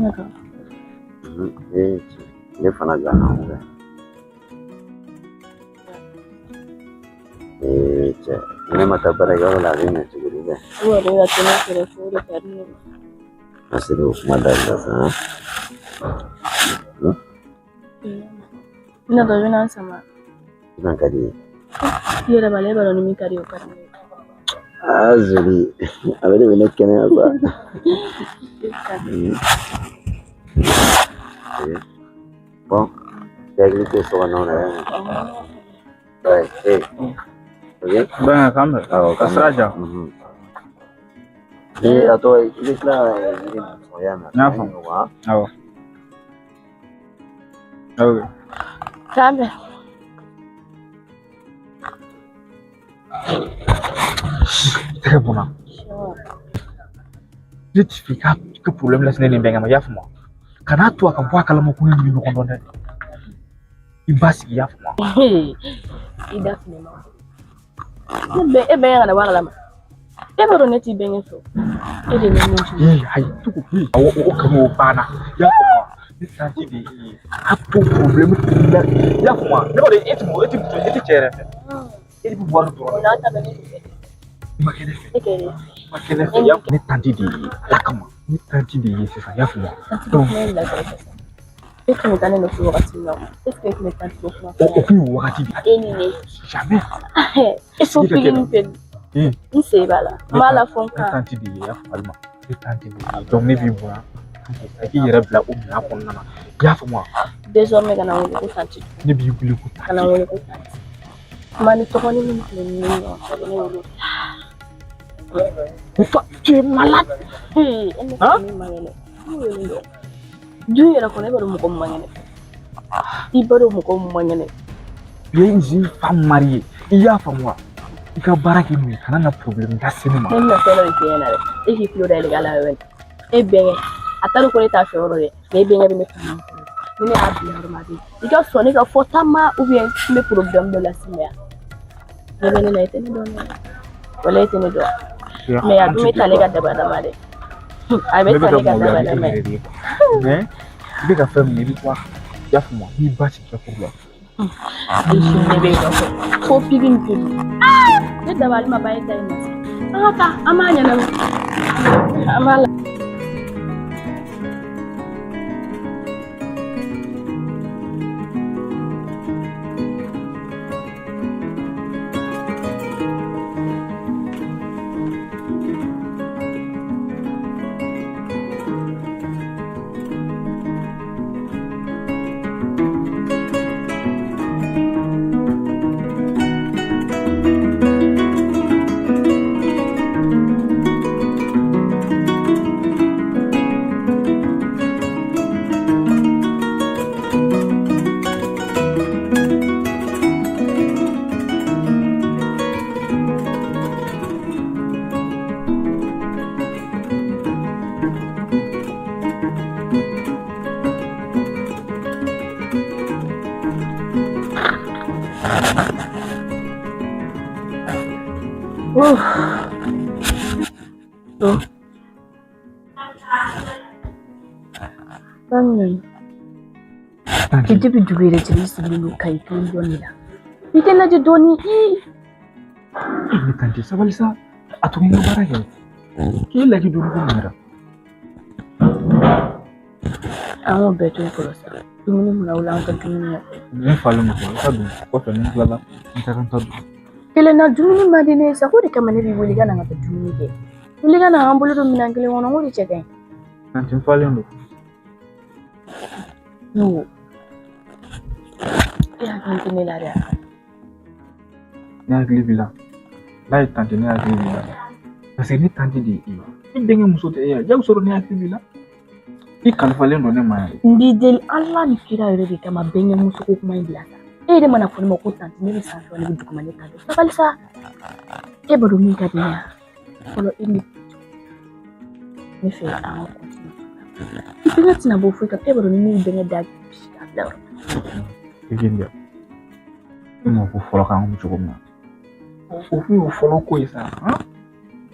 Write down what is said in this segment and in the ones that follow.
D'accord. Ee, ne fana ganna o fɛ. Ee cɛ, ni ne ma taa baarakɛyɔrɔ la, a bɛ ɲɛ cogo di dɛ? O yɛrɛ ka to ne kɛrɛfɛ, o de ka di ne ye. A sera o kuma dabila sa. N natɔ, i bɛna n sama. Jumɛn ka di ye? I yɛrɛ b'a la, e b'a dɔn ni min ka di ye, o ka di ne ye. Aa Zoli, a bɛ de bɛ ne kɛnɛya sa. Bon, i hakili to so kɔnɔ na yan. Ouais, eh. Ok? Bɛnkɛ, k'an bɛn. Awɔ, Ka sira diya. Ee, a tɔgɔ, i bɛ tila ka yiri sɔrɔ yan nɔ. N y'a faamu. Awɔ. Ok. K'an bɛn. Tɛgɛ bɔnna. Ne ti fɛ i ka problème lase ne ni bɛnkɛ ma, i y'a faamu wa? Kan'a to a ka bɔ a kalama ko ne ni ɲɔgɔn dɔn dɛ. I ba sigi, i y'a faamu wa? I da fili ma. Ne bɛ e bɛnkɛ kana bɔ a kalama. E b'a dɔn ne t'i bɛnkɛ fɛ. E de bɛ min fɔ. Ee, ayi, tugu. Awɔ, o kanu o banna. I y'a faamu wa? Ne tantie de ye i ye. A to problème la. I y'a faamu wa? Ne b'a dɔn e ti mɔgɔ, e ti muso, e ti cɛ yɛrɛ fɛ. E de bɛ wari dɔrɔn. O n'a ta bɛɛ ne de fɛ. I ma kɛ ne fɛ. E kɛ ne fɛ. I ma kɛ ne fɛ. I y'a faamu? Ne tantie de ye Ala kama. Ne tantie de ye sisan, i y'a faamu wa? Donc kuma in bila kɛrɛfɛ sa. E tun bɛ taa ne nɔfɛ wagati min na, est ce que e tun bɛ tantie ko kuma O kun ye wagati de ye. E ni ne. Jamais. E fo pikiri pe. N sen b'a la. N b'a la fɔ n Ne kan. tantie de ye, i y'a faamu Alima. Ne tantie de ye. Donc ne b'i bonya. I k'i yɛrɛ bila o minɛn kɔnɔna na. I y'a faamu wa? Désormais kana n wele ko tantie. Ne b'i wele ko Kana n tantie. wele ko tantie. Kuma ni tɔgɔnin min tun bɛ ni ɲɔgɔn cɛ, ne wele. Mais toi, tu es malade. E ne Hein? min man kɛnɛ. Ne wele dɔn. Du yɛrɛ kɔnɔ, e b'a dɔn mɔgɔ min man kɛnɛ. I b'a dɔn mɔgɔ min man kɛnɛ. Tu es une jeune femme mariée. I y'a faamu wa? I ka baara kɛ n'o ye, kana na problème lase ne ma. Ne bɛna fɛn dɔ de f'e ɲɛna dɛ. E k'i tulo dayɛlɛ k'a lamɛn. E bɛnkɛ, a t'a dɔn ko ne t'a fɛ yɔrɔ dɛ. Mais e bɛnkɛ bɛ ne kanu. Ni ne y'a bila yɔrɔ min, a bɛ yen. I ka sɔn ne ka fɔ ta ma ou bien n bɛ problème dɔ las'i ma yan. Ne bɛ ne na, i tɛ ne dɔn dɛ. Wala e tɛ ne dɔn. Mais a dun bɛ ta ne ka dabada ma dɛ. A Ne bɛ bɛ ta ka ne ka maloya dabada ni e ma. yɛrɛ de ye. Mais i bɛ ka fɛn min i bɛ bɔ a kalama. I y'a faamu wa? N'i ba sigi i ka furu la. Hali sini ne bɛ e nɔfɛ. Fo pikiri pe. Ne dabali ma ban e ta in na sa. An ka taa, an b'a ɲɛnabɔ. An b'a la. Ouf. Oh. Bangin. Tantie. Depuis dugu yɛrɛ cɛ, i sigilen don ka i to dɔɔni de la. I tɛ lajɛ dɔɔni i. Ne tantie, sabali sa. A to n ka baara kɛ. K'e lajɛ dɔɔni ko mun kɛra? An k'o bɛɛ to yen fɔlɔ sa. Dumuni mun na, wuli an ka dumuni kɛ. Ne falen don fɔlɔ, i ka don kɔfɛ ni n tilala n taara n ta dun. Kelen na dumuni man di ne ye sa, k'o de kama ne b'i wele i ka na n ka taa dumuni kɛ. Wuli ka na an bolo don minɛn kelen kɔnɔ, n k'o de cɛ ka ɲi. Tantie, n falen don. Ne ko, e hakili tɛ ne la dɛ. Ne hakili b'i la. N'a ye tantie, ne hakili b'i la. Parce que ne tantie de ye e ye. Ne denkɛ muso tɛ e ye. Jago sɔrɔ ne hakili b'i la. I kalifalen don ne ma yan. N b'i deli Ala ni kira yɛrɛ de kama, bɛnkɛ muso ko kuma in bila sa. E yɛrɛ mana fɔ ne ma ko tantie, ne bɛ sanfɛ, ne bɛ duguma, ne t'a dɔn. Sabali sa. E b'a dɔn min ka di ne ye fɔlɔ, e ni ne fɛ an ka continuer. I bɛnkɛ tɛna bɔ foyi kan. E b'a dɔn ni ne ye bɛnkɛ da bisi k'a bila yɔrɔ min. I k'i jɔ. E ma ko fɔlɔ k'an kun cogo min na. O kun y'o fɔlɔ ko ye sa. Han?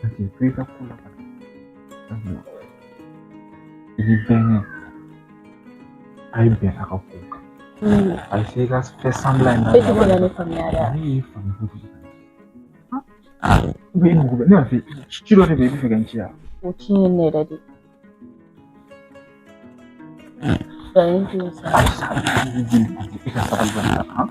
Tantie, to i ka ko la. I bɛnkɛ. A ye bɛn a ka kow kan. A ye se i ka fɛn sanbila in na. E tɛ ka ne faamuya dɛ. Ne y'i faamu kojugu. I bɛ mago bɛ ne b'a fɛ ci dɔ de bɛ yen i bɛ fɛ ka n ci yan. O ci ye ne yɛrɛ de. Ayi sa, i b'i deli i ka sabali ba han.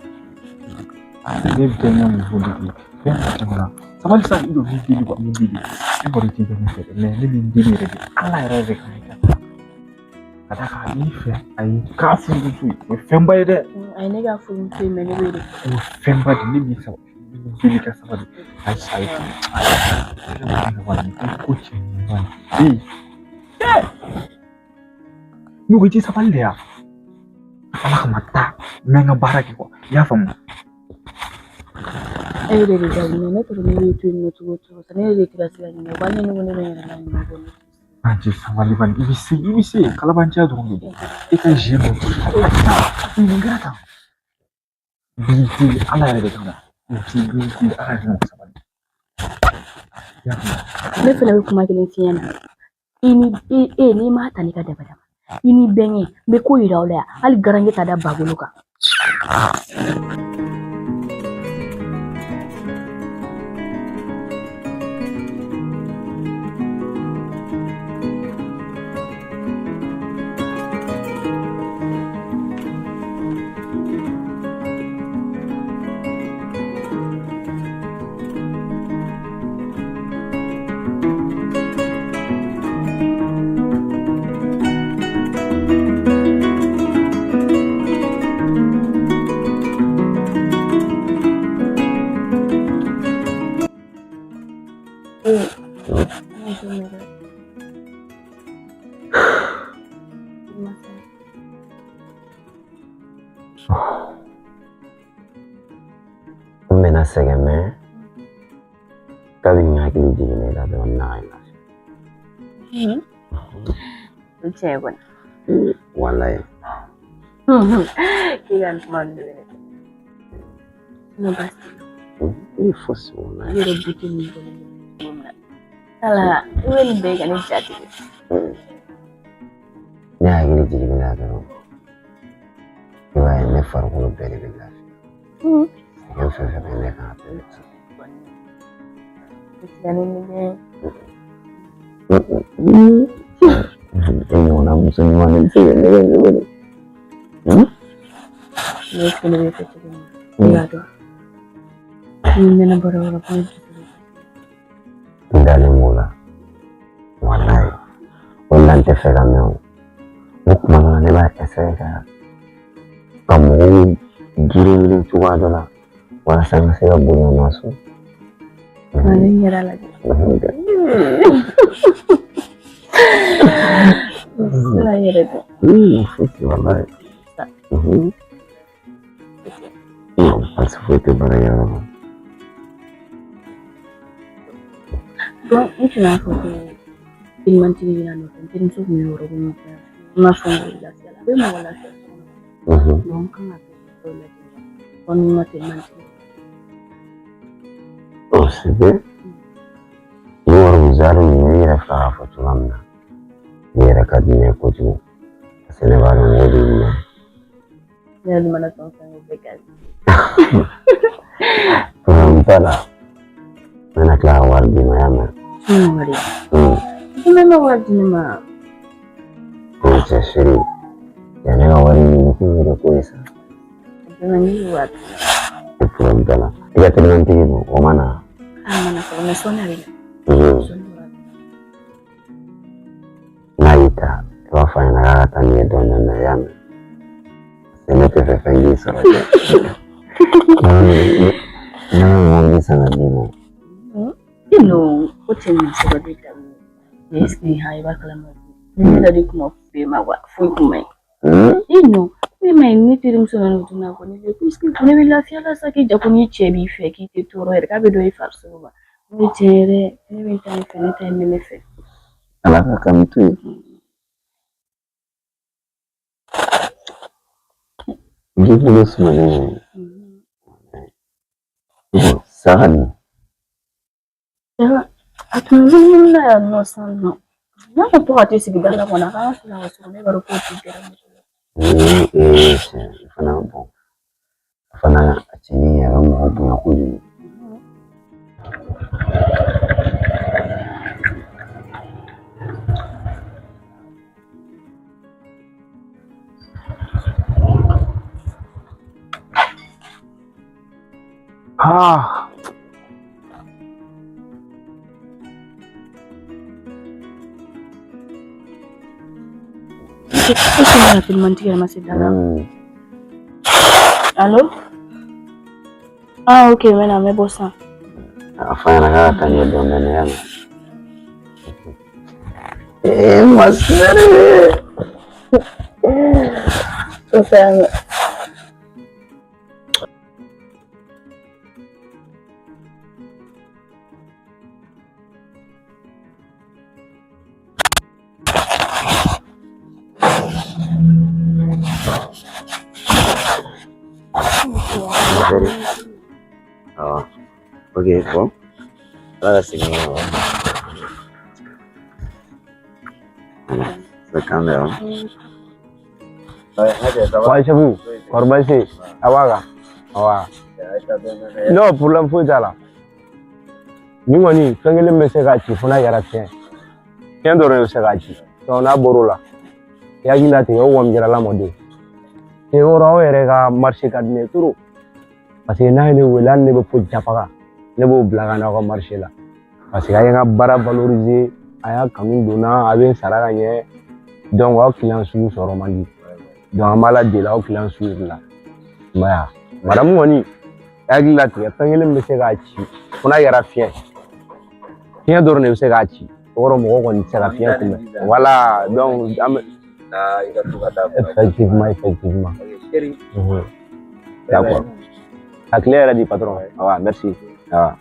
Ne bɛnkɛ muso de ye fɛn fɛn la. Sabali sa, i jɔ b'i deli wa n b'i deli. Ne kɔni t'i bɛnkɛ fɛ dɛ, mɛ ne b'i deli yɛrɛ de. Ala yɛrɛ de kama i ka taa. Ka d'a kan a b'i fɛ, a y'i k'a furumuso ye. O ye fɛnba ye dɛ. A ye ne ka furumuso ye mɛ ne b'o de fɛ. O ye fɛnba de ne b'i sabali. Ne b'i deli ka sabali. Ayi ayi ayi. Ko cɛ ɲuman ye. Ee! Ne ko i tɛ sabali de ya. Ala kama taa n bɛ n ka baara kɛ kuwa. I y'a faamu? E yɛrɛ de ka ɲinɛ ne tɔrɔ ne bɛ to yen nɔ cogo o cogo ne yɛrɛ de tɛ ka se ka ɲinɛ wa ne ko ne bɛ n yɛrɛ laɲinɛ kɔ. An cɛ sabali bani i bɛ se i bɛ se kalabanciya dɔrɔn de don. E ka zi dɔ mun kɛra tan? B'i deli Ala yɛrɛ de kama. B'i deli Ala yɛrɛ kama sabali. I y'a faamu? Ne fana bɛ kuma kelen f'i ɲɛna. I ni e n'i m'a ta n'i ka daba dama. I ni bɛnkɛ n bɛ ko yira aw la yan hali garankɛ ta da bagolo kan. N bɛna sɛgɛn mɛ kabini n hakili jiginna i la dɔrɔn n na ka lafiya. O tiɲɛ kɔni. Walayi. K'i ka nin kuma ninnu de bɛ ne fɛ. Sinon baasi tɛ. I fosi walayi. I yɛrɛ buti min bɔlen don cogo min na. Ala i bɛ nin bɛɛ ka ne jatigɛ. Ne hakili jiginna i la dɔrɔn i b'a ye ne farikolo bɛɛ de bɛ lafiya. Sɛgɛn fɛn fɛn bɛ ne kan a bɛɛ bɛ ci. E ɲɔgɔnna muso ɲuman de bɛ se ka ne kɛ cogo di? Ne fɛnɛ bɛ fɛ cogo min na i b'a dɔn. Ni mɛnna baara yɔrɔ ko ne dusu bɛ N dalen b'o la. Walayi. O de la n tɛ fɛ ka mɛn o. O kuma dɔ la ne b'a essayer ka mɔgɔw girin girin cogoya dɔ la walasa n ka se ka bonya ma so. Nka ne ɲɛda lajɛ. Ala yɛrɛ dɔn. Fosi walayi. Basi foyi tɛ baarakɛyɔrɔ la. Bon, n tun y'a fɔ ko telimantigi bɛna nɔfɛ n terimuso tun y'o yɔrɔ ko min fɔ n ma fɛn k'o lafiya la a bɛ mɔgɔ lafiya so kɔnɔ. Donc n kan ka kɛ lajɛ ko ni ma telimantigi. Oh, c'est bien. Ni wari zari ninnu i yɛrɛ filɛ k'a fɔ cogoya min na ne yɛrɛ ka di ne ye kojugu parce que ne b'a dɔn o de minɛ. Ne yɛrɛ mana fɛn o fɛn o bɛɛ ka di. Problème t'a la. N bɛna tila ka wari d'i ma i y'a mɛn. Ne wari. I ma wari di ne ma. O cɛ seri yanni ne ka wari ɲini k'i yɛrɛ ko ye sa. Ne ye wari. Problème t'a la. I ka telimantigi dun o ma na. A ma na fɔlɔ mɛ sɔɔni a bɛ na. N'a y'i ta i b'a fɔ a ɲɛna k'a ka taa n'i ye dɔɔnin dɔɔnin i y'a mɛn. Parce que ne tɛ fɛ fɛn k'i sɔrɔ dɛ. Ne bɛ mobili san ka d'i ma. Non, o cɛ ɲuman sɔrɔ de daminɛ. Mais est-ce que i b'a kalama bi? Ne yɛrɛ de kun ma foyi ma wa foyi kun ma ɲi. Non, ne ma ye ne terimuso nana o dun na ko ne bɛ puisque ne bɛ lafiya la sa k'i ja ko n'i cɛ b'i fɛ k'i tɛ tɔɔrɔ yɛrɛ k'a bɛ dɔn i farisogo ma. Ne cɛ yɛrɛ ne bɛ taa fɛ ne ta ye ne fɛ. Ala ka kanu to yen. I bolo sumalen ye. Saga dun. A tun bɛ dumuni na yan nɔ sisan nɔ. N'a ko to ka t'i sigi da la kɔni a kan ka sɔrɔ a ka so ne b'a dɔn k'o tɛ gɛrɛ muso la. Ni tiɲɛ fana bon fana a cɛnin a bɛ mɔgɔ bonya kojugu. Ah. Est-ce que rapidement tu ma se da la? Allo? Ah ok, maintenant n bɛ bɔ sisan. A fɔ a ɲɛna k'a ka taa ɲɛ dɔɔnin dɔɔnin ya mɛn. Eh, ma chérie. O fɛn. Ma chérie. Awɔ. Ok, bon. Ala ka segin ka na. Voilà. Kan bɛn wa? Ouais, chef, kɔri baasi tɛ yen? A b'a kan? Awa. Non, problème foyi t'a la. Nin kɔni fɛn kelen bɛ se k'a ci fo n'a kɛra fiɲɛ. Fiɲɛ dɔrɔn de bɛ se k'a ci. Donc n'a bɔr'o la, i hakili latigɛ o kɔni kɛra lamɔden. Yɔrɔ aw yɛrɛ ka marché ka di ne ye trop. Parce que n'a ye ne wele hali ne bɛ fo Japaga, ne b'o bila ka na aw ka marché la. Parce que a ye n ka baara valoriser, a y'a kanu don n na, a bɛ n sara ka ɲɛ. Donc aw client sugu sɔrɔ man di. Donc an b'ala deli aw client sugu de la. I m'a ye wa? Madame kɔni, i hakili latigɛ fɛn kelen bɛ se k'a ci fo n'a kɛra fiɲɛ. Fiɲɛ dɔrɔn de bɛ se k'a ci. O kɔrɔ mɔgɔ kɔni tɛ se ka fiɲɛ kunbɛn. Voilà, donc an bɛ effectivement, effectivement. D'accord. A tile yɛrɛ di patron. Awa, merci. Awa.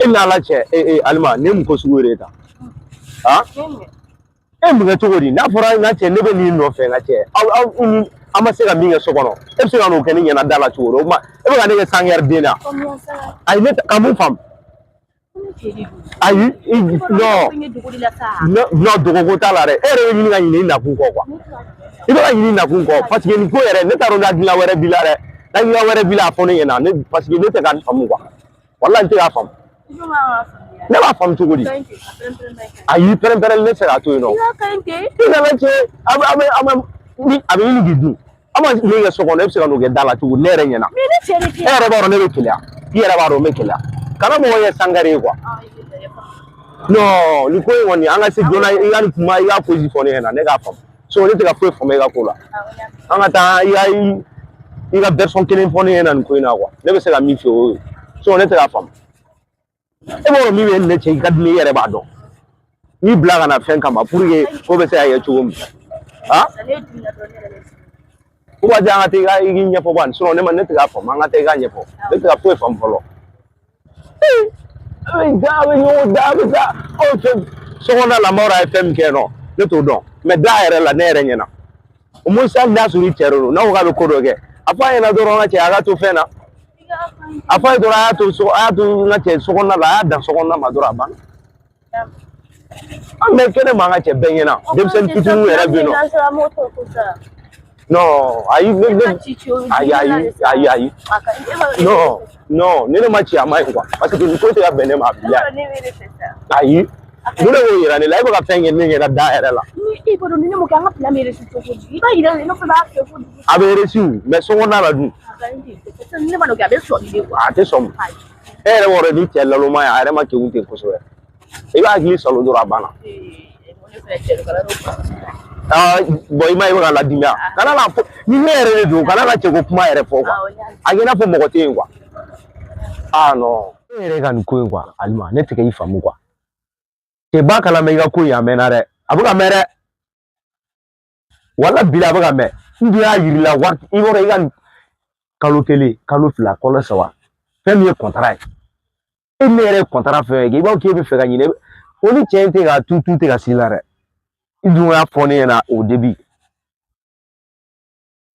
E ni Ala cɛ, e Alima, nin ye mun ko sugu yɛrɛ ye tan? Han? E mun kɛ cogo di? N'a fɔra n ka cɛ ne bɛ n'i nɔfɛ n ka cɛ, aw ni an ma se ka min kɛ so kɔnɔ, e bɛ se ka n'o kɛ ne ɲɛna da la cogo di? O kuma e bɛ ka ne kɛ sankɛri den na. Ayi, ne ka mun faamu? Ayi, non. Non, non, dogoko t'a la dɛ. E yɛrɛ bɛ ɲini ka ɲinɛ i nakun kɔ quoi. I bɛ ka ɲinɛ i nakun kɔ parce que nin ko yɛrɛ ne t'a dɔn ni hakilina wɛrɛ b'i la dɛ. Ni hakilina wɛrɛ b'i la a fɔ ne ɲɛna ne parce que ne tɛ ka nin faamu quoi. Walahi n tɛ k'a faamu. Ne b'a faamu cogo di? Ayi, pɛrɛn-pɛrɛnli ne tɛ se k'a to yen nɔ. I kana cɛ, a bɛ a bɛ a bɛ ni a bɛ ɲini k'i dun. An ma min kɛ so kɔnɔ e bɛ se ka n'o kɛ da la cogo di ne yɛrɛ ɲɛna. E yɛrɛ b'a dɔn ne bɛ keleya. I yɛrɛ b'a dɔn n bɛ keleya. Kana mɔgɔ kɛ sankari ye quoi. Non, nin ko in kɔni an ka se joona i ka nin kuma i ka fosi fɔ ne ɲɛna ne k'a faamu. Sinon ne tɛ ka foyi faamu e ka ko la. An ka taa i ka i ka version kelen fɔ ne ɲɛna nin ko in na quoi. Ne bɛ se ka min f'i ye o y'o ye. Sinon ne tɛ k'a faamu. E b'a dɔn min bɛ ne cɛ i ka di ne ye i yɛrɛ b'a dɔn. N'i bila ka na fɛn kama pour que ko bɛ se ka kɛ cogo min. Han? Ko ka an ka taa i ka i k'i ɲɛfɔ bani sinon ne ma ne tɛ k'a faamu an ka taa i k'a ɲɛfɔ. Ne tɛ ka foyi faamu fɔlɔ. A bɛ da a bɛ ɲɔgɔn da a bɛ taa aw fɛn sokɔnɔna la n b'a dɔn a ye fɛn min kɛ nɔ ne t'o dɔn mais da yɛrɛ la ne yɛrɛ ɲɛna. Au moins hali n'a sɔrɔ i cɛ de don n'a ko k'a bɛ ko dɔ kɛ a fɔ a ɲɛna dɔrɔn n ka cɛ a ka to fɛn na. A fɔ a ye dɔrɔn a y'a to so a y'a to n ka cɛ sokɔnɔna la a y'a dan sokɔnɔna ma dɔrɔn a banna. An bɛ kɛnɛ ma an ka cɛ bɛɛ ɲɛna denmisɛnnin fitininw yɛrɛ bɛ yen nɔ. Non, ayi ne ne ayi ayi ayi ayi non non ni ne ma ci a ma ɲi quoi parce que nin ko tɛ ka bɛn ne ma a bi ya. Ayi mun de b'o yira ne la e bɛ ka fɛn kɛ ne ɲɛna da yɛrɛ la. A bɛ réussi mais sokɔnɔna la dun. A tɛ sɔn. E yɛrɛ b'a dɔn ni cɛ laloma ye a yɛrɛ ma kegun ten kosɛbɛ. I b'a hakili salo dɔrɔn a banna. Aa, bon, i ma ye, i bɛ ka ladimi a kana la fɔ ni ne yɛrɛ de don, kana la cɛ ko kuma yɛrɛ fɔ quoi. A kɛ i n'a fɔ mɔgɔ tɛ yen quoi. Ah non, e yɛrɛ ka nin ko in quoi, Alima, ne tɛ k'i faamu quoi. Cɛ ba kalama i ka ko in a mɛnna dɛ, a bɛ ka mɛn dɛ. Wala bila a bɛ ka mɛn. N dun y'a yir'i la waati i b'a dɔn i ka nin kalo 1, kalo 2, kalo 3, fɛn min ye contrat ye. E ne yɛrɛ ye contrat fɛn fɛn kɛ, i b'a fɔ k'e bɛ fɛ ka ɲinɛ o ni cɛ in tɛ ka tu tu tɛ ka s'i la dɛ. I dun y'a fɔ ne ɲɛna au début.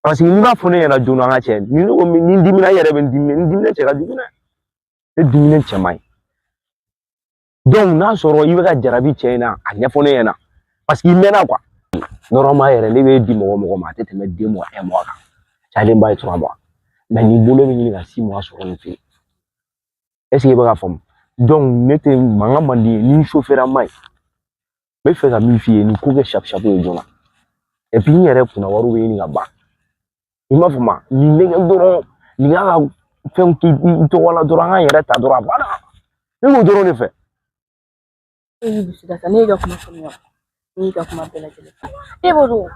Parce que n'i b'a fɔ ne ɲɛna joona, an ka cɛ, ni ne ko ni n dimina, i yɛrɛ bɛ n dimi, n dimina cɛ ka jugu dɛ. Ne diminen cɛ man ɲi. Donc n'a sɔrɔ i bɛ ka jarabi cɛ in na, a ɲɛfɔ ne ɲɛna. Parce que i mɛnna quoi. Normalement yɛrɛ, ne bɛ di mɔgɔ mɔgɔ ma, a tɛ tɛmɛ 2 mois, un mois kan. Cayalen ba ye 3 mois. Mais n'i bolo bɛ ɲini ka 6 mois sɔrɔ nin fɛ yen. Est ce que i bɛ ka faamu? Donc ne tɛ mankan man di n ye, ni n chauffeur ma ɲi. N bɛ fɛ ka min f'i ye, nin ko kɛ sapu sapu ye joona. Et puis n yɛrɛ kunna wariw bɛ ɲini ka ban. I m'a faamu wa? Nin bɛ kɛ dɔrɔn, nin y'a ka fɛnw k'i tɔgɔ la dɔrɔn, an k'an yɛrɛ ta dɔrɔn, a banna. Ne b'o dɔrɔn de fɛ. E y'i dusu ka sa, ne y'i ka kuma faamuya, ne y'i ka kuma bɛɛ lajɛlen. E b'a dɔn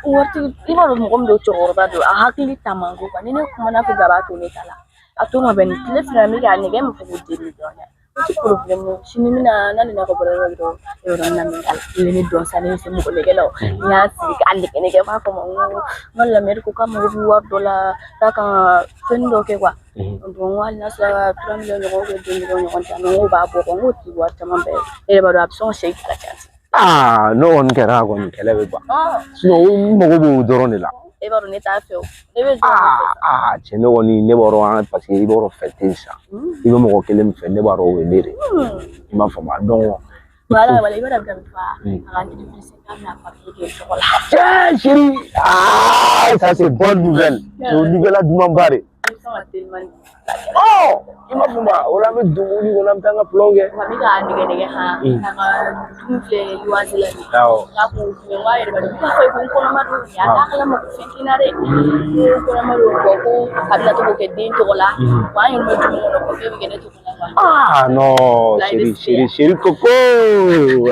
waritigi, i b'a dɔn mɔgɔ min don, cɛkɔrɔba don, a hakili ta man go. Ni ne kumana fɛ a b'a to ne ta la, a to ma bɛn nin tile 2 n bɛ k'a nɛgɛ min fɔ ko deli dɔrɔn dɛ. O ti problème ye. Sini n bɛna n'a nana ka bɔ yɔrɔ dɔrɔn, yɔrɔ n bɛna min k'a la, i ye ne dɔn sa, ne bɛ se mɔgɔ nɛgɛ la o. N y'a sigi k'a nɛgɛ nɛgɛ, n b'a fɔ ma n ko n ka lamɛri ko k'a mago bɛ wari dɔ la, k'a kan ka fɛn dɔ kɛ quoi. Donc n ko hali n'a sera ka 3 millions ɲɔgɔn kɛ den ɲɔgɔn ta, n ko b'a bɔ, n k'o ti wari caman bɛɛ ye. E yɛrɛ b'a dɔn a bɛ sɔn ka segin ka ca. Aa, n'o kɔni kɛra kɔni, kɛlɛ bɛ ban. Sinon n mago b'o dɔrɔn de la. E b'a dɔn ne t'a fɛ o. Ne bɛ Aa aa, cɛ, ne kɔni ne b'a dɔn an, parce que i b'a dɔn fɛ tɛ yen sisan. I bɛ mɔgɔ kelen min fɛ, ne b'a dɔn o ye ne de ye. I m'a faamu? Donc Wala wala, i b'a dɔn a bɛ ka min fɔ, a ka entreprise k'a bɛna papier kɛ tɔgɔ la. Tiens, chérie, ah, ça c'est bonne nouvelle. C'est une nouvelle dumanba de. I bɛ sɔn ka telimani. Ɔ, i m'a faamu? O la an bɛ don mobili kɔnɔ, an bɛ taa an ka plan kɛ. Wa n bɛ k'a nɛgɛ nɛgɛ han, k'a ka dun filɛ luwanse la nin. Awɔ. K'a ko mɛ n ko a yɛrɛ b'a dɔn, i b'a fɔ ko n kɔnɔma don, a t'a kalama ko fɛn tɛ n na dɛ. Ko kɔnɔma don, bɔn ko a bɛna to k'o kɛ den tɔgɔ la. Wa an yɛrɛ bɛ du min kɔnɔ, papier bɛ kɛ ne tɔgɔ la quoi. Ah non, chérie, chérie, chérie Coco.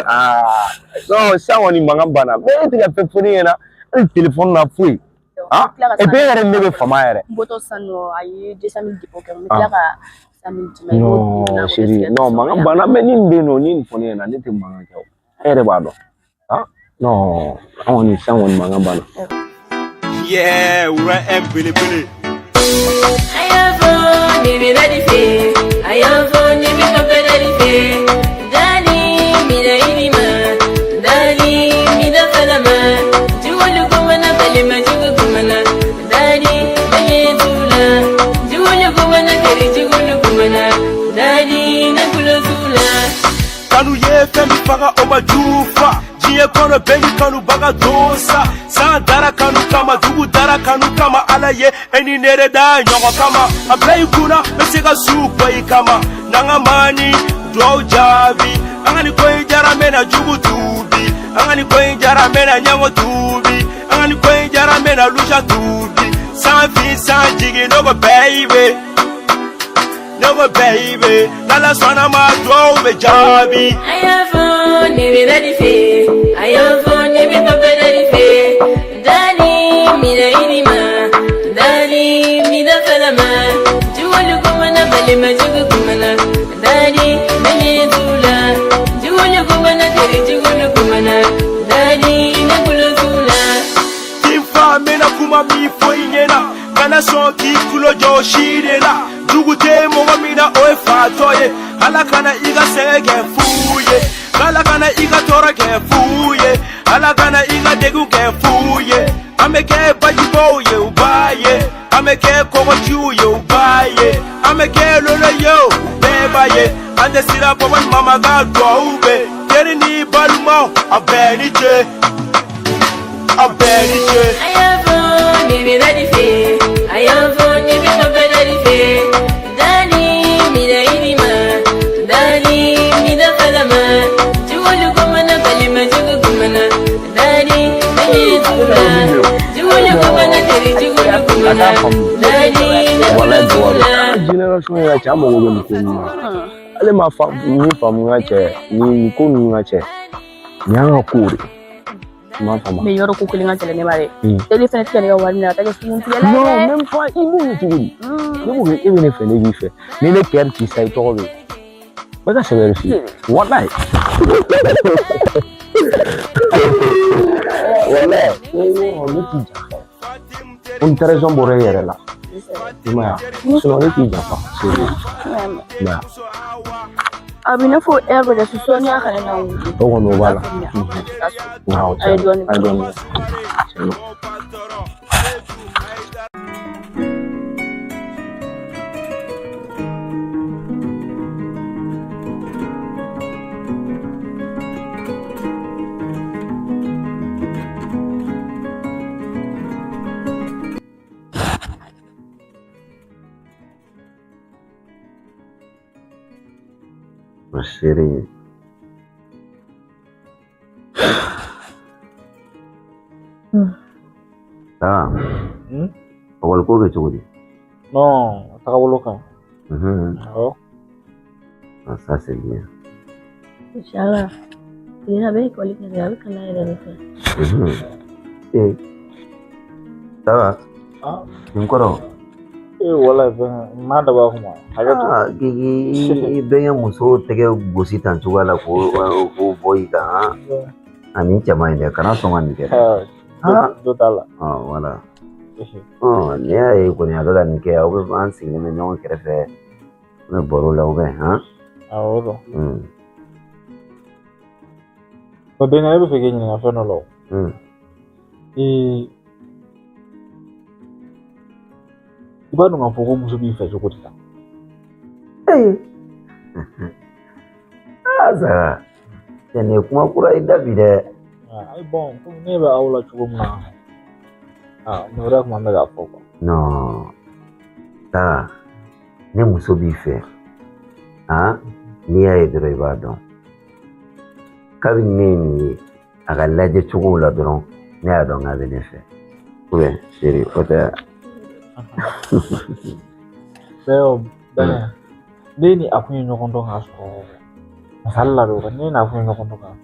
Ah non, sisan kɔni mankan banna. Mais e tɛ ka fɛn fɔ ne ɲɛna, hali téléphone na foyi. Ah, et puis e yɛrɛ ni ne bɛ fama yɛrɛ. N bɔtɔ sisan nɔ, a ye 200 000 dépôt kɛ, n bɛ tila ka 100 000 d'i ma. Non, chérie, non, mankan banna. Mais ni nin bɛ yen nɔ, ni nin fɔ ne ɲɛna, ne tɛ mankan kɛ o. E yɛrɛ b'a dɔn. Ah non, an kɔni sisan kɔni mankan banna. Yeah, wura ɛ belebele. A y'a fɔ ne bɛ daddy fɛ, a y'a fɔ ne bɛ papa daddy fɛ. Dani mina i ma, dani mina fana ma. Jugulu kumana balima jugu kumana, dani manye tula. Jugulu kumana kari jugulu kumana, dani na kulo tula. Kanu ye fɛn min faga, o ma jufa. Diɲɛ kɔnɔ bɛɛ ni kanubaga don sa. San dara kanu kama, dugu dara kanu kama. Ala ye e ni ne de da ɲɔgɔn kama. A bila i kunna, n bɛ se ka su bɔ i kama. N'an ka maani duwawu jaabi. An ka nin ko in jara, n bɛna jugu tuubi. An ka nin ko in jara, n bɛna ɲɛngo tuubi. An ka nin ko in jara, n bɛna lusa tuubi. San fin san jigin, ne ko baby, ne ko baby, n'Ala sɔnna ma, duwawu bɛ jaabi. A y'a fɔ ne bɛ daddy fɛ, a y'a fɔ ne bɛ papa daddy fɛ. Dani mina i ma, dani mina fana ma. Jugulu kumana balima jugu kumana, dani manye tula. Jugulu kumana kari jugulu kumana, dani na kulo tula. K'i fa, n bɛna kuma min fɔ i ɲɛna, kana sɔn k'i tulo jɔ si de la. Jugu tɛ mɔgɔ min na, o ye fatɔ ye. Ala kana i ka sɛgɛn kɛ fu ye, ala kana i ka tɔɔrɔ kɛ fu ye, ala kana i ka degun kɛ fu ye. An bɛ kɛ bajibaw ye, u b'a ye. An bɛ kɛ kɔgɔjiw ye, u b'a ye. An bɛ kɛ lolo ye, o bɛɛ b'a ye. An tɛ siran, papa ni mama ka duwawu bɛ. Teri ni balimaw, a bɛɛ ni ce, a bɛɛ ni ce. A y'a fɔ ne bɛ daddy fɛ, a y'a fɔ ne bɛ papa daddy fɛ. Dani mina i ma, dani mina fana ma. Jugulu kumana balima jugu kumana, dani manye tula. Jugulu kumana kari jugulu kumana, dani na kulo Walayi, duwawu. tula. Génération in ka cɛ, an mago bɛ nin ko ninnu na. Ale ma fa min faamu, n ka cɛ, nin ko ninnu ka cɛ, nin y'an ka kow de ye. I m'a faamu. Mais yɔrɔ ko kelen ka gɛlɛn ne ma dɛ. Teli fɛnɛ tɛ ka ne ka wari minɛ a ta kɛ sunkurutigɛla ye Non, dɛ. même pas, i b'o ye cogo di? Ne ko e bɛ ne fɛ, ne b'i fɛ. Ni ne kɛri ci sa, i tɔgɔ bɛ yen. Bɛ ka sɛbɛn de f'i ye. Walayi. Walayi. Ne t'i janfa. Ko ni trahison bɔra e yɛrɛ la. I m'a ye wa? Sinon ne t'i janfa. Sérieux. I m'a ye wa? A bɛ i n'a fɔ heure bɛ kɛ su sɔɔni a kana na wuli. O kɔni o b'a la. Awɔ, A ye dɔɔnin. A ye dɔɔnin. Tiɲɛ don. Ma chérie. Ah, ekɔli ko bɛ cogo di? Non, tagabolo ka ɲi. Awɔ. Ah, ça c'est bien. Inshallah. A bɛ ekɔli kɛ dɛ, a bɛ kalan yɛrɛ de fɛ. Eh, ça va? Ah, Nin kɔrɔ? ee walayi fɛn n m'a dabɔ a kama. Hakɛ to. Ah, k'i bɛnkɛ muso tɛgɛ gosi tan cogoya la k'o bɔ i kan han? A nin cɛ man ɲi dɛ, kana sɔn ka nin kɛ dɛ. Ah, jo t'a la. Ah, voilà. N'i y'a ye kɔni a bɛ ka nin kɛ, aw bɛ an sigilen bɛ ɲɔgɔn kɛrɛfɛ, an bɛ baro la ou bien han? Awɔ o don. Bon, bɛnkɛ ne bɛ fɛ k'i ɲininka fɛn dɔ la o. Ee, i b'a dɔn k'a fɔ ko muso b'i fɛ cogo di tan? Ee. Ah, Sara. Cɛ nin ye kuma kura ye da bi dɛ. Ayi bɔn, komi ne bɛ aw la cogo min na, ah, nin wɛrɛ kuma bɛ k'a fɔ quoi. Non. Sara, ne muso b'i fɛ. Han? N'i y'a ye dɔrɔn i b'a dɔn. Kabini ne ye nin ye, a ka lajɛ cogow la dɔrɔn, ne y'a dɔn k'a bɛ ne fɛ. Ou bien, chérie, o tɛ. Bɛɛ bɛnkɛ, ne ni a kun ye ɲɔgɔn dɔn k'a sɔrɔ misali la dɔrɔn, ne n'a kun ye ɲɔgɔn dɔn k'a sɔrɔ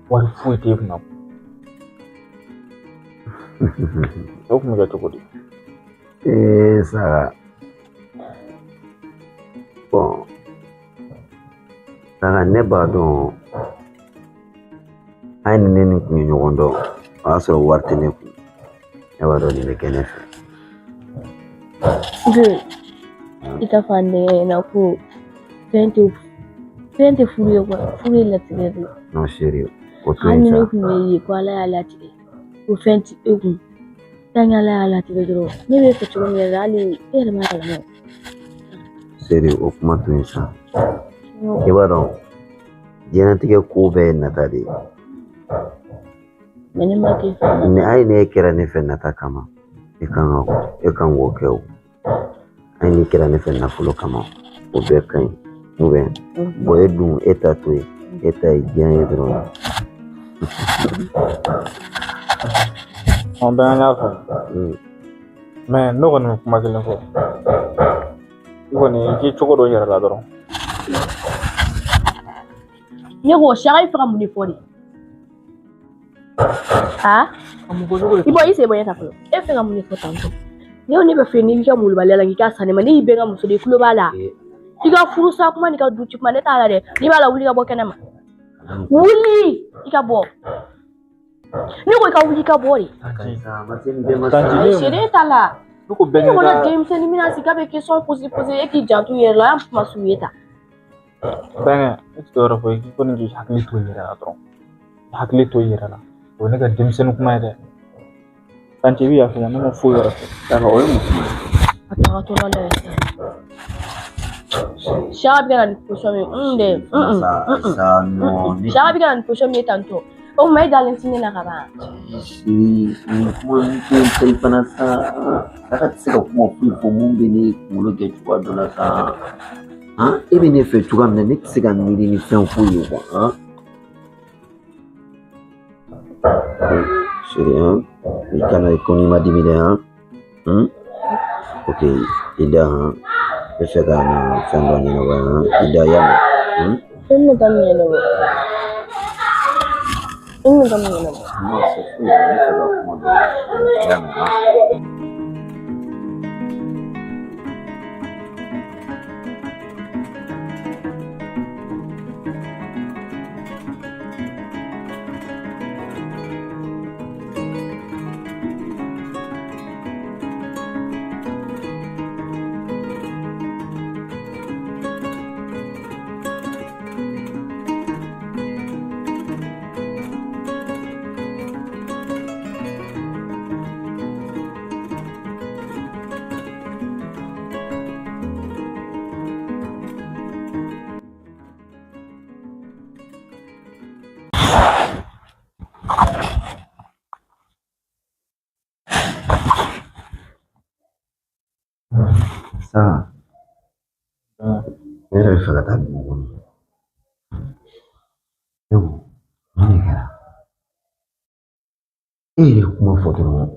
wari foyi t'e kunna. O kun bɛ kɛ cogo di? Ee Sara. Bon. Sara, ne b'a dɔn hali ni ne ni kun ye ɲɔgɔn dɔn, o y'a sɔrɔ wari tɛ ne kun. Ne b'a dɔn nin bɛ kɛ ne fɛ. I t'a fɔ a nɛgɛ ɲɛna ko fɛn tɛ furu ye quoi, furu ye latigɛ de ye. Non chérie, o to Hali yen ni ne sa. kun ye ye ko Ala y'a latigɛ ko fɛn tɛ e kun, tant que Ala y'a latigɛ dɔrɔn ne b'e fɛ cogo min yɛrɛ hali e yɛrɛ m'a kalama. Chérie, o kuma to yen sa. I b'a dɔn diɲɛlatigɛ ko bɛɛ ye nata de ye. Mais ne m'a kɛ fɛ. Ni hali n'e kɛra ne fɛ nata kama, e kan k'o kɛ o. Hali n'i kɛra ne fɛ nafolo kama, o bɛɛ ka ɲi. Ou bien, bon e dun e ta to yen, e ta ye diɲɛ ye dɔrɔn. An bɛɛ y'a faamu. Mais ne kɔni bɛ kuma kelen fɔ. I kɔni i k'i cogo dɔ i yɛrɛ la dɔrɔn. Ne ko Saka i fɛ ka mun de fɔ de? Ah? I bɔ i sen bɔ ɲɛ ta fɔlɔ. E fɛ ka mun de fɔ tantɔ? Ne ko ne bɛ fɛ n'i ka molobaliya la k'i ka san ne ma, ne y'i bɛn ka muso de ye, i tulo b'a la. I ka furusa kuma n'i ka du ci kuma ne t'a la dɛ. N'i b'a la wuli ka bɔ kɛnɛ ma. Wuli i ka bɔ. Ne ko i ka wuli i ka bɔ de. Tanti, Sere t'a la. ne ko Ne bɛnkɛ kɔnɔ ka denmisɛnnin bɛna sigi k'a bɛ question posé posé e k'i janto i yɛrɛ la, an kuma s'u ye tan. Bɛnkɛ, ne tɛ dɔwɛrɛ fɔ i kɔni k'i hakili to i yɛrɛ la dɔrɔn. I hakili to i yɛrɛ la. O ye ne ka denmisɛnnin kuma ye dɛ. Tanti i bɛ yafa n ma, ne ma foyi wɛrɛ fɔ. Saka, o ye mun kuma ye? A tagatɔla la sisan. Saka bɛ ka na nin position min ye, dɛ. Sa, non. Saka bɛ ka na nin position min ye tantɔ. O tuma e dalen tɛ ne la ka ban. Chérie, nin kuma ninnu to yen sa i fana sa. Saka tɛ se ka kuma foyi fɔ mun bɛ ne kunkolo kɛ cogoya dɔ la sa. Han, e bɛ ne fɛ cogoya min na, ne tɛ se ka miiri ni fɛn foyi ye quoi, han. Chérie, han, i kana ko n'i ma dimi dɛ, han. Ok, i da han. N bɛ fɛ ka na fɛn dɔ ɲɛnabɔ han. I da y'a mɛn. Fɛn bɛ taa min ɲɛnabɔ. I ni ka mun ɲɛnabɔ? Non, c'est foyi la, ne fɛ ka kuma dɔ i y'a mɛn? Sa, ne yɛrɛ bɛ fɛ ka taa dugu kɔnɔ. Ne ko, mun de kɛra? E yɛrɛ ye kuma fɔ dɔrɔn,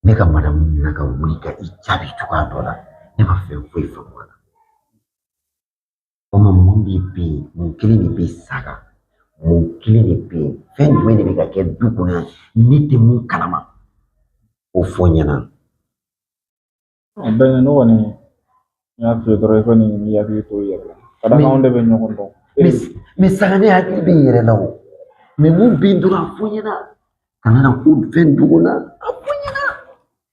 ne ka madamu nana ka wuli ka i jaabi cogoya dɔ la, ne ma fɛn foyi faamu a la. O ma mun de bɛ yen, mun kelen de bɛ Saga, mun kelen de bɛ yen, fɛn jumɛn de bɛ ka kɛ du kɔnɔ yan, ne tɛ mun kalama, o fɔ n ɲɛna. Bɛnkɛ, ne kɔni y'a f'i ye dɔrɔn, i kɔni i hakili to i yɛrɛ la. Ka d'a kan anw de bɛ ɲɔgɔn dɔn. Mais Saga, ne hakili bɛ n yɛrɛ la o. Mais mun bɛ yen dɔrɔn, a fɔ n ɲɛna. Kana na ko fɛn dogo n na, a fɔ n ɲɛna.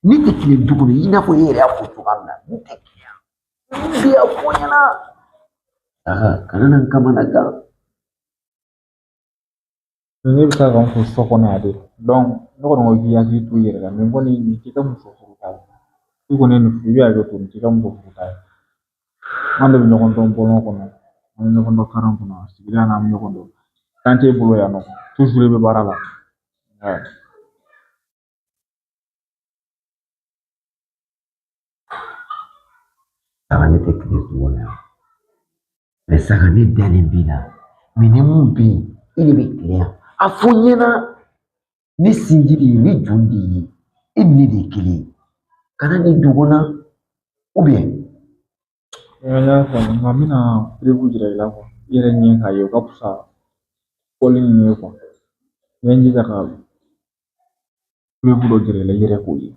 Ne tɛ tilen du kɔnɔ i n'a fɔ e yɛrɛ y'a fɔ cogoya min na, ne tɛ tilen yan. Mun bɛ yen, a fɔ n ɲɛna. Saga, kana na n kamana gan. Ne bɛ taa k'an to so kɔnɔ yan de. Ne kɔni ko k'i hakili to i yɛrɛ la, mais kɔni nin t'i ka muso furuta ye. I kɔni ye nin furu, i bɛ hakɛ to, nin t'i ka muso furuta ye. An de bɛ ɲɔgɔn dɔn bɔlɔn kɔnɔ, an bɛ ɲɔgɔn dɔn karan kɔnɔ, sigida in na an bɛ ɲɔgɔn dɔn. Kan t'e bolo yan nɔ, toujours i bɛ baara la. Saga, ne tɛ tile du kɔnɔ yan. Mais Saga, ne dalen b'i la. Mais ni mun bɛ yen, e de bɛ tile yan. A fɔ n ɲɛna, ne sinji de ye, ne joli de ye, e ni ne de ye kelen ye. Kana nin dogo n na, ou bien? N y'a faamu, nka n bɛna preuve jira i la quoi. I yɛrɛ ɲɛ k'a ye, o ka fisa fɔli ninnu ye quoi. N bɛ n jija ka preuve dɔ jira i la, i yɛrɛ k'o ye.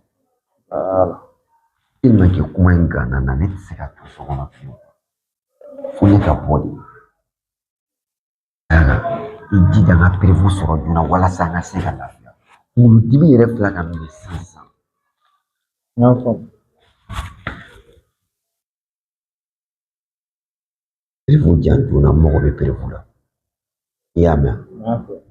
Voilà. Tellement que kuma in ganna n na, ne tɛ se ka to so kɔnɔ fiyewu. Fo ne ka bɔ de. Saga, i jija n ka preuve sɔrɔ joona walasa an ka se ka lafiya. Kunkolodimi yɛrɛ filɛ ka n minɛ sisan sisan. N y'a faamu. Preuve di yan joona, n mago bɛ preuve la. I y'a mɛn? N y'a faamu.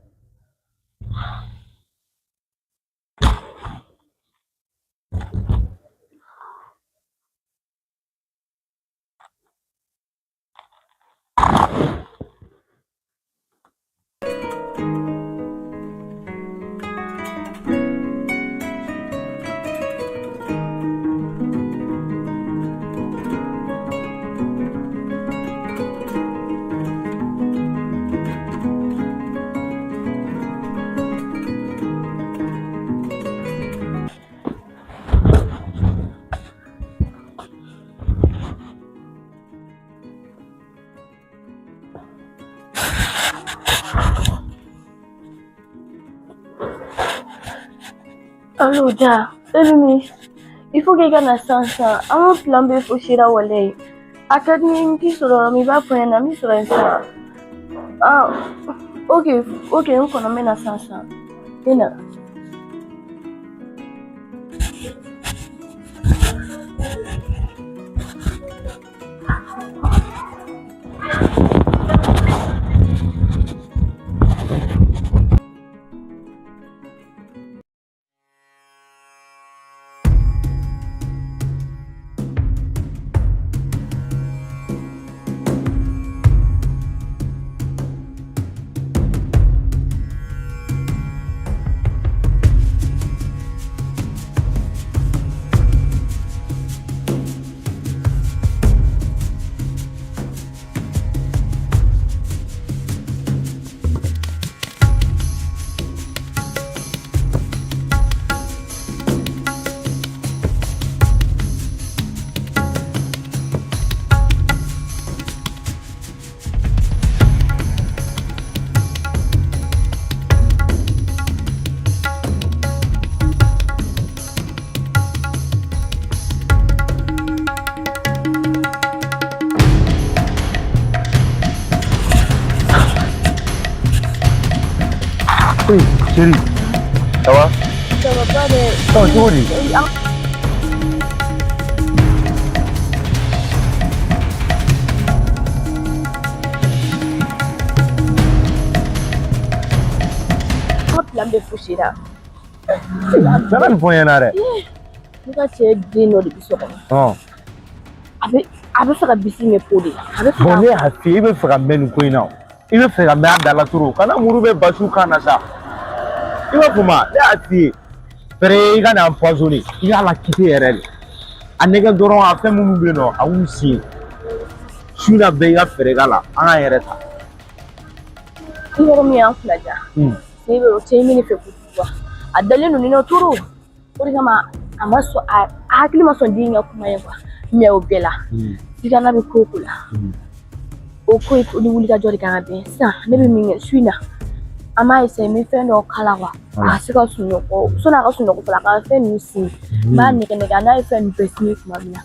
Allo, Ja, e bɛ min? Il faut que i ka na sisan sisan. An ka plan bɛɛ faussé ra walayi. A ka di n ye n t'i sɔrɔ yɔrɔ min, i b'a fɔ n ɲɛna, n b'i sɔrɔ yen sisan. Ah, ok, ok, n kɔnɔ, n bɛ na sisan sisan. N bɛ na. Oui, chérie. Ça va? Ça va pas dɛ. Ça va cogo di? An ka plan bɛɛ fusira. Kana nin fɔ n ɲɛna dɛ. Ne ka cɛ den dɔ de bɛ so kɔnɔ. Ɔn. A bɛ fɛ ka bisi mɛn po de la. A bɛ fɛ Bon, ka ne y'a f'i ye, i bɛ fɛ ka mɛn nin ko in na o. I bɛ fɛ ka mɛn a da la trop. Kana muru bɛ basu kan na sa. I b'a faamu wa? Ne y'a f'i ye. Fɛrɛ i ka na empoisonner. I k'a la quitter yɛrɛ de. A nɛgɛ dɔrɔn, a fɛn minnu bɛ yen nɔ, a y'u sen. Su in na bɛɛ i ka fɛɛrɛ k'a la. An k'an yɛrɛ ta. Ni mɔgɔ min y'an kunna diya. Ne bɛ o cɛ in bɛ ne fɛ kojugu wa. A dalen don ne na trop. O de kama a ma sɔn, a hakili ma sɔn den in ka kuma ye quoi. Mais o bɛɛ la. Sigana bɛ ko o ko la. O ko in ni wulikajɔ de kan ka bɛn. Sisan ne bɛ min kɛ su in na, an b'a essayer, n bɛ fɛn dɔ kala quoi. A ka se ka sunɔgɔ. Sɔnni a ka sunɔgɔ fɔlɔ, a ka fɛn ninnu sin. N b'a nɛgɛ nɛgɛ, n'a ye fɛn ninnu bɛɛ sin tuma min na.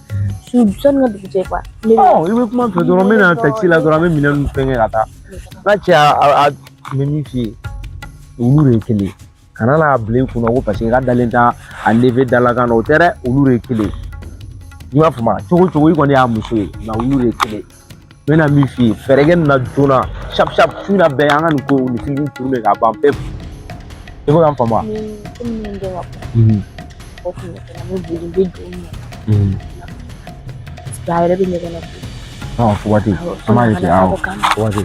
Su sɔnni ka dugu jɛ quoi. Ne bɛ Ɔ, i bɛ kuma n fɛ dɔrɔn, n bɛ na taxi la dɔrɔn, an bɛ minɛn ninnu fɛngɛ ka taa. N ka cɛ, a n bɛ min f'i ye, olu de ye kelen ye. Kana n'a bila i kunna ko parce que i ka dalen t'a a neveu dalakan na, o tɛ dɛ, olu de ye kelen ye. I m'a faamu wa? Cogo o cogo, i kɔni y'a muso ye, nka olu de ye kelen ye. N bɛna min f'i ye, fɛɛrɛ kɛ nin na joona, sharp sharp, su in na bɛɛ, an ka nin ko nin fitinin tourner k'a ban pewu. I bɛ ka n faamu wa? Ni komi ne den ka kɔrɔ. O kun bɛ kɛ n bɛ boli, n bɛ don ɲɛ. Parce que a yɛrɛ bɛ ɲɛgɛn na. Ɔ, waati an b'a essayer, awɔ, waati.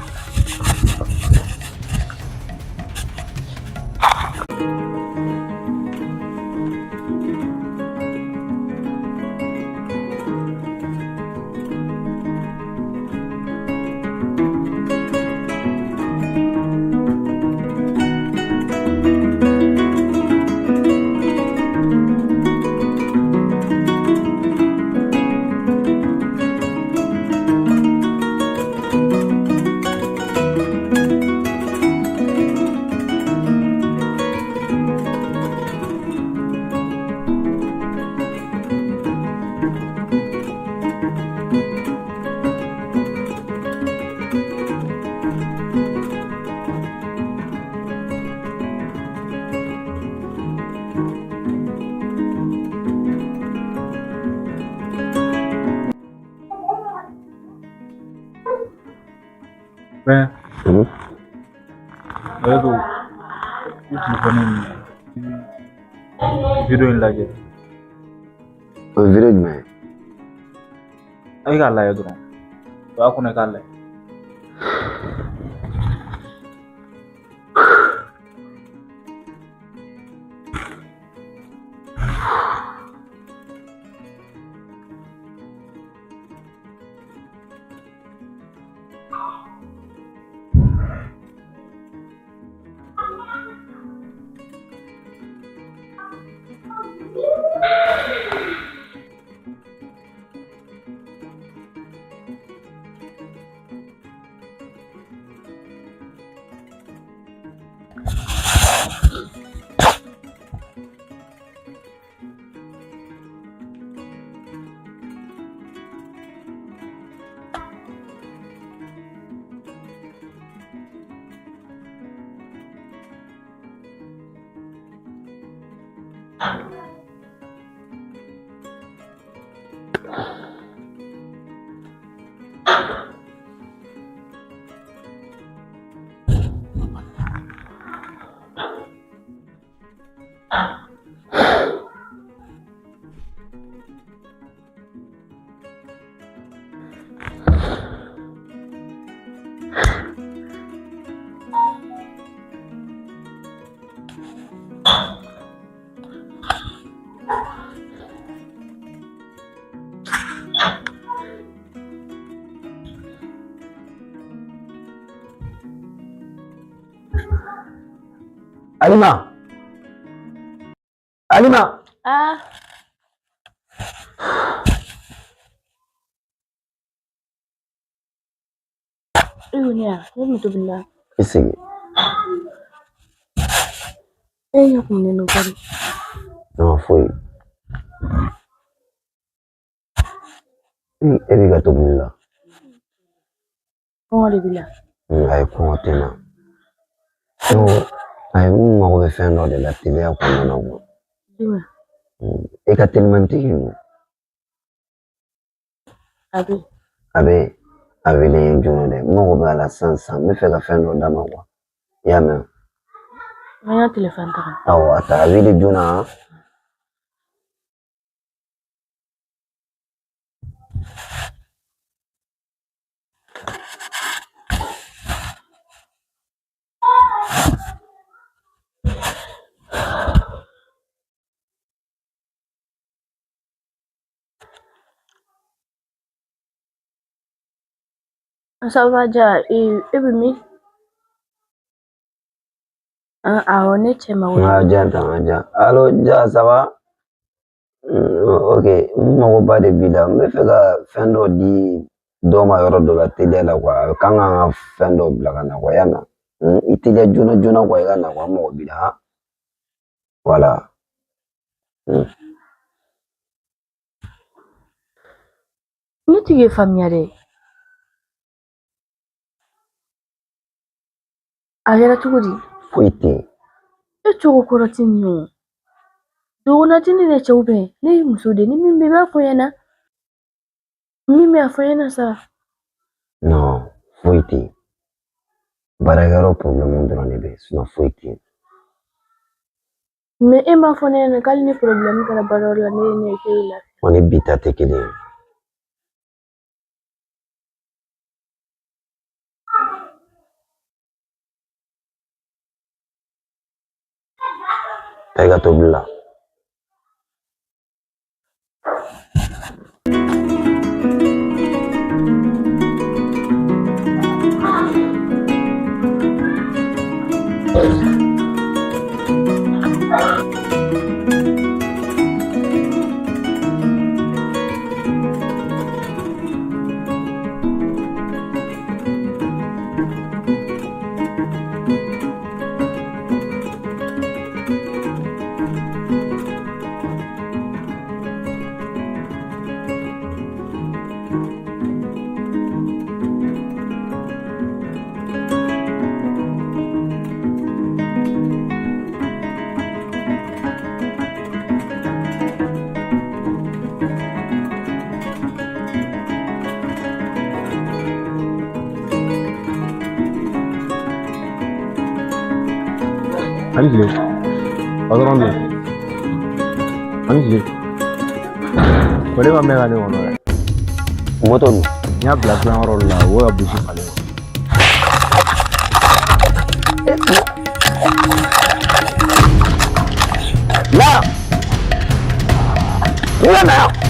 Fɛn o de don i telefɔni minɛ, video in lajɛ. O ye video jumɛn ye? E k'a lajɛ dɔrɔn, o y'a kɔnɔ, i k'a lajɛ. Alima! Alima! Ah. E ko ne ya, ne tun bɛ tobili la. I sigi. E ɲɛ kumunen don kɔri. Non, foyi. E b'i ka tobili la. Kɔngɔ de b'i la. Ayi, kɔngɔ tɛ n na. Ne ko Ayi, n mago bɛ fɛn dɔ de la teliya kɔnɔna na quoi. E ka telimantigi ninnu. A bɛ. A bɛ a wele joona dɛ, n mago bɛ a la sisan sisan, n bɛ fɛ ka fɛn dɔ d'a ma quoi. I y'a mɛn? N ka telefɔni ta. Awɔ, a ta, a wele joona. Ça va ja, e bɛ min? Awɔ, ne cɛ mago. A ja tan, a ja. Allo ja, ça va? Ok, n magoba de b'i la, n bɛ fɛ ka fɛn dɔ di dɔ ma yɔrɔ dɔ la teliya la quoi. A kan ka n ka fɛn dɔ bila ka na quoi, i y'a mɛn? I teliya joona joona quoi, i ka na quoi, n mago b'i la han. Voilà. Ne t'i k'i faamuya dɛ. A kɛra cogo di? Foyi tɛ yen. E cogo kɔrɔ tɛ nin ye o. Dogona tɛ ne ni cɛw bɛn. Ne ye muso de ye, ni min bɛ i b'a fɔ n ɲɛna. Min bɛ a fɔ n ɲɛna sa. Non, foyi tɛ yen. Baarakɛyɔrɔ problème dɔrɔn de bɛ yen, sinon foyi tɛ yen. Mais e m'a fɔ ne ɲɛna k'ale ni problème kɛra baarayɔrɔ la, ne ye ne k'e lafiya. O ni bi ta tɛ kelen ye. Taa i ka tobili la. Ani tile. Patron bɛ yen. Ani tile. Ko ne ma mɛn ka ne kɔnɔ dɛ. Moto dun? N y'a bila dilanyɔrɔ dɔ la, o bɛ ka bougie falen. La! N ka na yan.